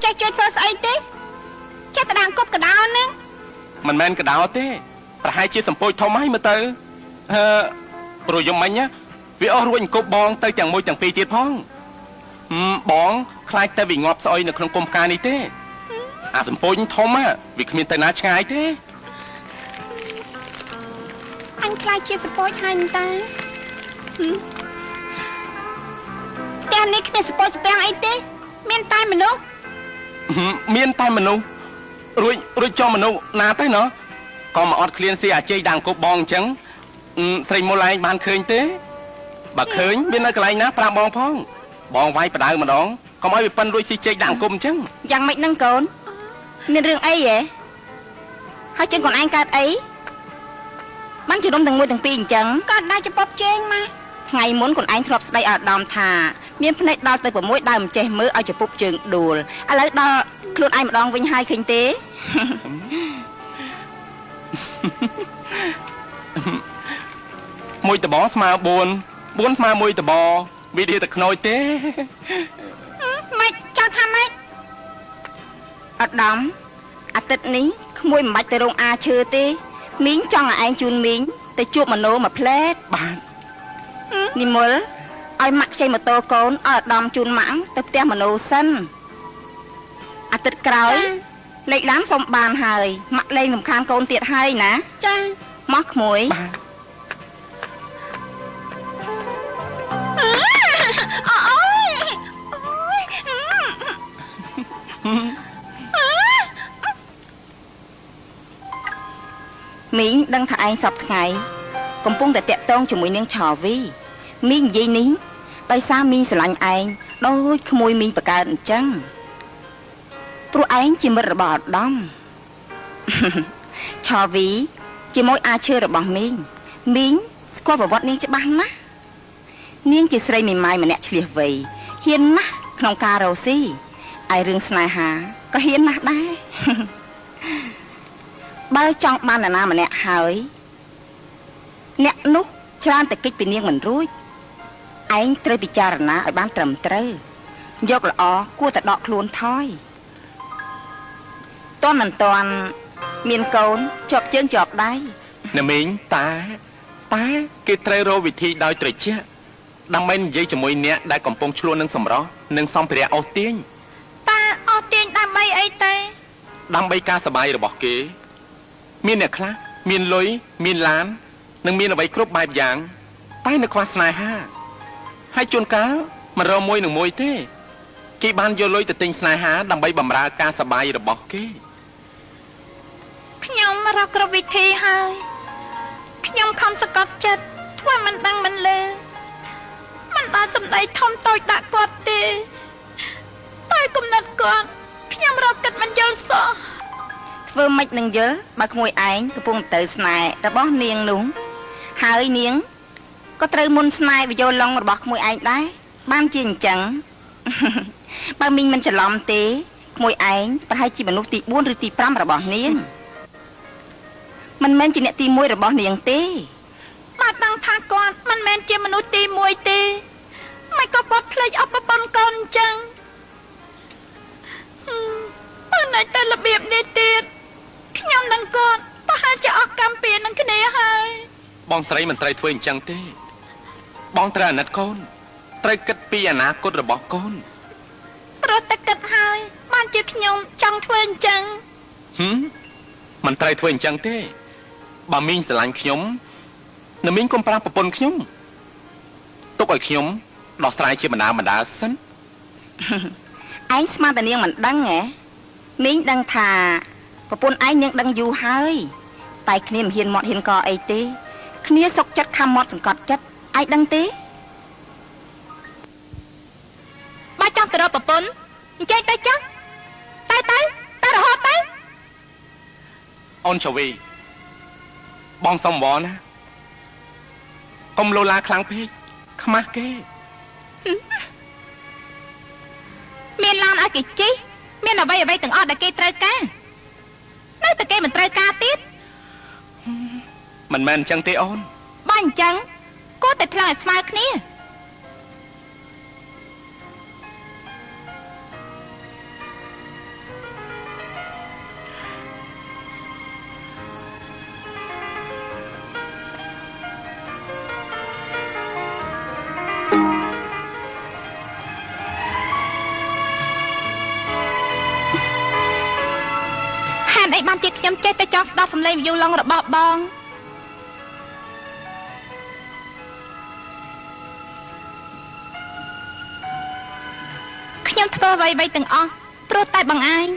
ចេះជួយធ្វើស្អីទេចេះតែដាក់គប់កដោហ្នឹង មិនមែនកដោទេប្រហែលជាសម្ពោចធំហើយមើលទៅអឺព្រោះយំមិញវាអស់រួចអង្គប់បងទៅទាំងមួយទាំងពីរទៀតផងបងខ្លាចតែវាងាប់ស្អុយនៅក្នុងគុំផ្កានេះទេអាសម្ពោចធំវាគ្មានទៅណាឆ្ងាយទេអញខ្លាចជាសម្ពោចហើយតាផ្ទះនេះគ្មានសម្ពោចស្ពាំងអីទេមានតែមនុស្សមានតែមនុស្សរួចចំមនុស្សណាទៅណោះក៏មកអត់ឃ្លានស៊ីអាជ័យដាក់អង្គប់បងអញ្ចឹងស្រីមុលឯងបានឃើញទេបើឃើញវានៅកន្លែងណាប្រាប់បងផងបងវាយបដៅម្ដងកុំឲ្យវាប៉ិនរួចស៊ីជែកដាក់អង្គមអញ្ចឹងយ៉ាងម៉េចនឹងកូនមានរឿងអីហ៎ហើយជើងកូនឯងកើតអីបានជំរុំទាំងមួយទាំងពីរអញ្ចឹងក៏ដែរចំពប់ជើងមកថ្ងៃមុនកូនឯងធ្លាប់ស្ដីអាដាមថាមានភ្នែកដល់ទៅ6ដើមចេះមើលឲ្យចំពប់ជើងដួលឥឡូវដល់ខ្លួនឯងម្ដងវិញហើយឃើញទេមួយដបស្មើ4 4ស្មើ1ដបវាដៀតែខ្នើយទេម៉េចចង់ថាម៉េចអត់ដំអាទិត្យនេះក្មួយមិនបាច់ទៅរោងអាឈើទេមីងចង់ឲ្យឯងជូនមីងទៅជួបមโนមួយផ្លែតបាទនិមលឲ្យម៉ាក់ខ្ចីម៉ូតូកូនឲ្យអាដាមជូនម៉ាក់ទៅផ្ទះមโนសិនអាទិត្យក្រោយលេខឡានសុំបានហើយម៉ាក់លេងរំខានកូនទៀតហើយណាចាមកក្មួយបាទមីងដឹងថាឯងសពថ្ងៃកំពុងតែតាក់ទងជាមួយនាងឆវីមីងនិយាយនេះដោយសារមីងស្រឡាញ់ឯងដូចក្មួយមីងបកើតអញ្ចឹងព្រោះឯងជាមិត្តរបស់ឧត្តមឆវីជាមួយអាឈើរបស់មីងមីងស្គាល់ប្រវត្តិនាងច្បាស់ណាស់នាងជាស្រីមេម៉ាយម្នាក់ឆ្លៀសវៃហ៊ានណាស់ក្នុងការរកស៊ីឯរឿងស្នេហាក៏ហ៊ានណាស់ដែរបើចង់បាននរណាម្នាក់ហើយអ្នកនោះច្រើនតែកិច្ចពីនាងមិនរួចឯងត្រូវពិចារណាឲ្យបានត្រឹមត្រូវយកល្អគួរតែដកខ្លួនថយតន់មិនតន់មានកូនជាប់ជើងជាប់ដៃណាមីងតាគេត្រូវរកវិធីដោយត្រជាក់ដើម្បីនិយាយជាមួយអ្នកដែលកំពុងឆ្លួននឹងសម្រស់និងសម្ភារៈអូសទាញតាអូសទាញដើម្បីអីទេដើម្បីការសប្បាយរបស់គេមានអ្នកខ្លះមានលុយមានឡាននិងមានអ្វីគ្រប់បែបយ៉ាងតែនៅខ្វះស្នេហាហើយជួនកាលមិនរកមួយនឹងមួយទេគេបានយកលុយទៅទិញស្នេហាដើម្បីបម្រើការសប្បាយរបស់គេខ្ញុំរកគ្រប់វិធីហើយខ្ញុំខំសង្កត់ចិត្តធ្វើមិនដឹងមិនលឺមិនបានសម្ដីធំតូចដាក់គាត់ទេតែគំនិតគាត់ខ្ញុំរកគិតមិនយល់សោះធ្វើម៉េចនឹងយល់បើក្មួយឯងកំពុងទៅស្នេហ៍របស់នាងនោះហើយនាងក៏ត្រូវមុនស្នេហ៍វិយោឡុងរបស់ក្មួយឯងដែរបានជាអញ្ចឹងបើមីងមិនច្រឡំទេក្មួយឯងប្រហែលជាមនុស្សទី4ឬទី5របស់នាងមិនមែនជាអ្នកទី1របស់នាងទេបាទដឹងថាគាត់មិនមែនជាមនុស្សទី1ទេមិនក៏គាត់ភ្លេចអបប្រពន្ធកូនអញ្ចឹងបើនៅតែរបៀបនេះទៀតខ្ញុំនឹងគាត់ប្រហែលជាអស់កម្មពៀននឹងគ្នាហើយបងស្រីមិនត្រូវធ្វើអញ្ចឹងទេបងត្រូវអាណិតកូនត្រូវគិតពីអនាគតរបស់កូនព្រោះតែគិតហើយបានជាខ្ញុំចង់ធ្វើអញ្ចឹងមិនត្រូវធ្វើអញ្ចឹងទេបើមីងស្រឡាញ់ខ្ញុំនៅមីងកុំប្រាប់ប្រពន្ធខ្ញុំទុកឲ្យខ្ញុំដោះស្រាយជាបណ្ដាសិនឯងស្មានតែនាងមិនដឹងហ៎មីងដឹងថាប្រពន្ធឯងនាងដឹងយូរហើយតែគ្នាមិនហ៊ានមាត់ហ៊ានកអីទេគ្នាសុកចិត្តខំមាត់សង្កត់ចិត្តឯងដឹងទេបើចង់ទៅរកប្រពន្ធអញ្ចឹងទៅចុះទៅទៅទៅរហូតទៅអូនឆវីបងសុំវណាកុំលោឡាខ្លាំងពេកខ្មាស់គេមានឡានឲ្យគេជិះមានអ្វីទាំងអស់ដែលគេត្រូវការនៅតែគេមិនត្រូវការទៀតមិនមែនអញ្ចឹងទេអូនបើអញ្ចឹងគួរតែថ្លឹងឲ្យស្មើគ្នា តុអីបានជាខ្ញុំចេះតែចង់ស្ដាប់សំឡេងវីយ៉ូឡុងរបស់បងខ្ញុំធ្វើអ្វីៗទាំងអស់ព្រោះតែបងឯង